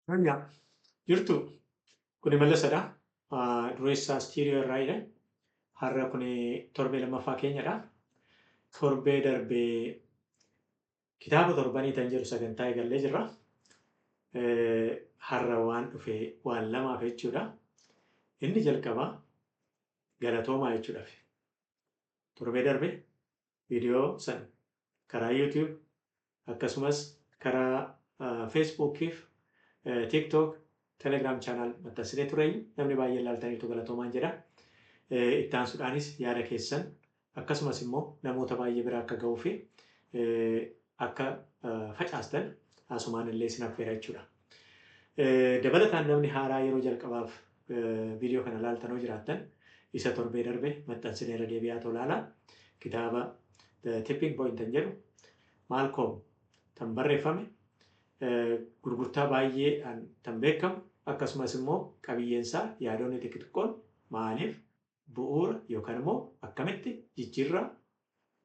Yaa jirtu, kuni Mallasadha. Dureessaa Istiiriyoo irraayidha. Har'a kuni torbee lammaffaa keenyadha. Torbee darbee kitaaba torbanii tan jedhu sagantaa eegallee jirra. Har'a waan dhufe waan lamaaf jechuudha. Inni jalqabaa galatoomaa jechuudhaaf. Torbee darbe viidiyoo san karaa YouTube, akkasumas karaa Facebookiif, TikTok, Telegram channel maxxansinee tureeyyu, namni baay'een laaltaniitu, galatoomaan jedha. Itti aansuudhaanis yaada keessan akkasumas immoo namoota baay'ee bira akka ga'uu fi akka facaastan asumaan illee isin affeera jechuudha. Dabalataan namni haaraa yeroo jalqabaaf viidiyoo kana laaltan yoo jiraattan, isa torbee darbe maxxansinee irra deebi'aa ilaala. Kitaaba The Tipping Point kan jedhu, Malcolm kan barreeffame, gurgurtaa baay'eedhaan kan beekamu, akkasumas immoo qabiyyeensaa yaadonni xixiqqoon maaliif bu'uura yookaan immoo akkamitti jijjiirraa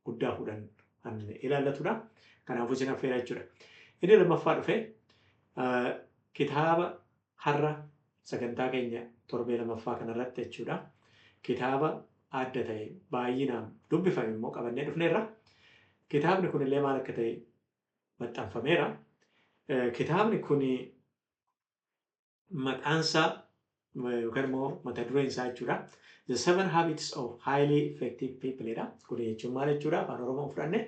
guddaa fuudhan kan ilaallatudha. Kanaafuu isin affeera jechuudha. Inni lammaffaa dhufe kitaaba har'a sagantaa keenya torbee lammaffaa kanarratti jechuudha. Kitaaba adda ta'e baay'inaan dubbifame immoo qabannee dhufneerra. Kitaabni kunillee maal akka ta'e maxxanfameera. Kitaabni kun maqaansaa yookaan immoo mata dureen isaa jechuudha, "The Seven Habits of Highly Effective People" jedha. Kun jechuun maal jechuudha? Afaan Oromoon fudhanne,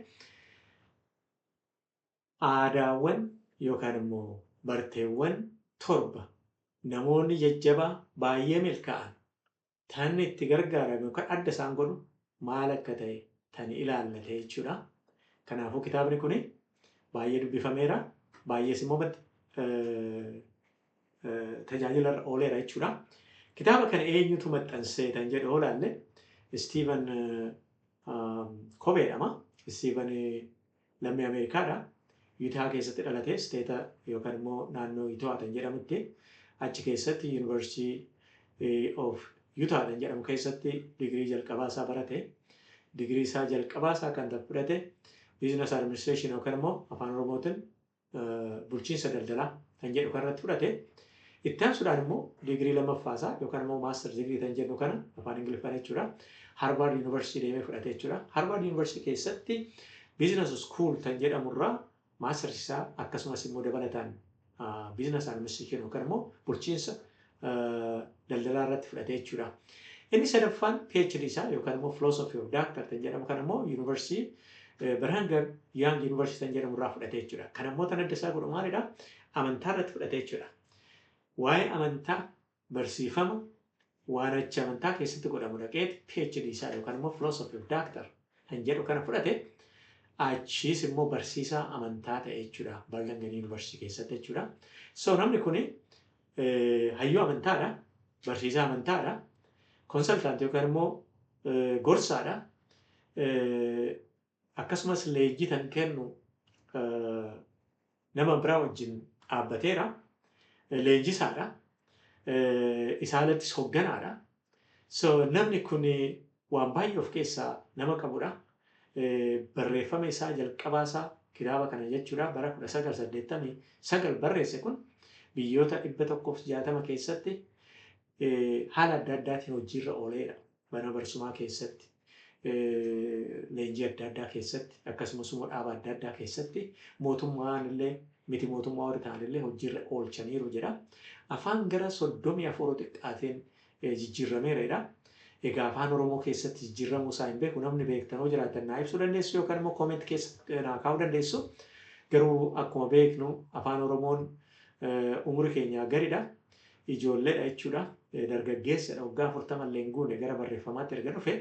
aadaawwan yookaan immoo barteewwan torba namoonni jajjabaa baay'ee milkaa'an tan itti gargaaramu yookaan adda isaan godhu maal akka ta'e tan ilaallate jechuudha. Kanaafuu kitaabni kun baay'ee dubbifameera. Baay'ees immoo tajaajila irra ooleera jechuudha. Kitaaba kana eenyutu maxxansee kan jedhu yoo ilaalle, Stephen Covey jedhama. Stephen lammii Ameerikaadha. Utah keessatti dhalate, state yookaan immoo naannoo Utah kan jedhamutti, achi keessatti University of Utah kan jedhamu keessatti digirii jalqabaa isaa barate. Digirii isaa jalqabaa isaa kan fudhate Business Administration yookaan immoo Afaan Oromootiin bulchiinsa daldalaa kan jedhu kanarratti fudhate. Itti aansuudhaan immoo digirii lammaffaa isaa yookaan immoo master degree kan jennu kana Afaan Ingiliffaan jechuudha, Harvard University deemee fudhate jechuudha. Harvard University keessatti Business School kan jedhamurraa master isaa, akkasumas immoo dabalataan Business Administration yookaan immoo bulchiinsa daldalaa irratti fudhate jechuudha. Inni sadaffaan PhD isaa yookaan immoo Philosophy of Doctor kan jedhamu kan immoo University Brigham Young University kan jedhamu irraa fudhate jechuudha. Kan immoo tan adda isaa godhu maalidha? Amantaa irratti fudhate jechuudha. Waa'ee amantaa barsiifama waan achi amantaa keessatti godhamu dhaqeet PhD isaa yookaan immoo Philosophy of Doctor kan jedhu kana fudhate. Achiis immoo barsiisaa amantaa ta'e jechuudha. Brigham University keessatti jechuudha. So namni kuni hayyuu amantaadha. Barsiisaa amantaadha. Consultant yookaan immoo gorsaadha. Akkasumas leenjii kan kennu nama biraa wajjin dhaabbateera. Leenjisaadha. Isaalattis hogganaadha. So namni kun waan baay'ee of keessaa nama qabudha. Barreeffama isaa jalqabaa isaa, kitaaba kana jechuudha, bara 1989 barreesse kun biyyoota 160 keessatti haala adda addaatiin hojiirra ooleera. Mana barsumaa keessatti, leenjii adda addaa keessatti, akkasumas immoo dhaaba adda addaa keessatti, mootummaan illee miti mootummaa warri ta'an illee hojiirra oolchaniiru jedha. Afaan gara 34 xiqqaateen jijjiirrameera. Egaa Afaan Oromoo keessatti jijjiirramuu isaa hin beeku. Namni beektanoo jiraatan naa ibsuu dandeessu yookaan immoo comment keessa naa kaa'uu dandeessu. Garuu akkuma beeknu Afaan Oromoon umurii keenyaa gadidha. Ijoolleedha jechuudha. Dargaggeessadha. Waggaa 40 illee hin guune gara barreeffamaatti erga dhufe.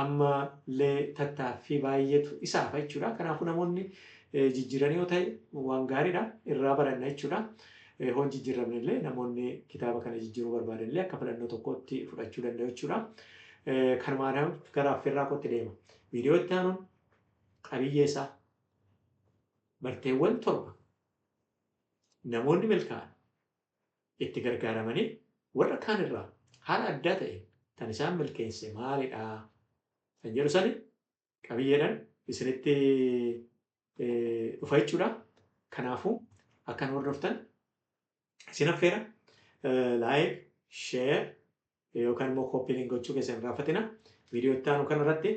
Amma illee tattaaffii baay'eetu isaaf jechuudha. Kanaafuu namoonni jijjiiranii yoo ta'e waan gaariidha. Irraa baranna jechuudha. Hoon jijjiiramne illee namoonni kitaaba kana jijjiiruu barbaadan illee akka filannoo tokkotti fudhachuu danda'u jechuudha. Kanumaan gara affeerraa kootti deema. Viidiyoo itti aanuun qabiyyee isaa, barteewwan torba namoonni milkaa'an itti gargaaramanii warra kaan irraa haala addaa ta'e kan isaan milkeesse maalidha kan jedhu sani qabiyyeedhaan isinitti dhufa jechuudha. Kanaafuu akkan hordoftan Isin affeera like, share yookaan immoo copy link gochuu keessan hin irraanfatina. Viidiyoo itti aanu kanarratti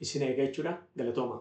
isin eega jechuudha. Galatooma.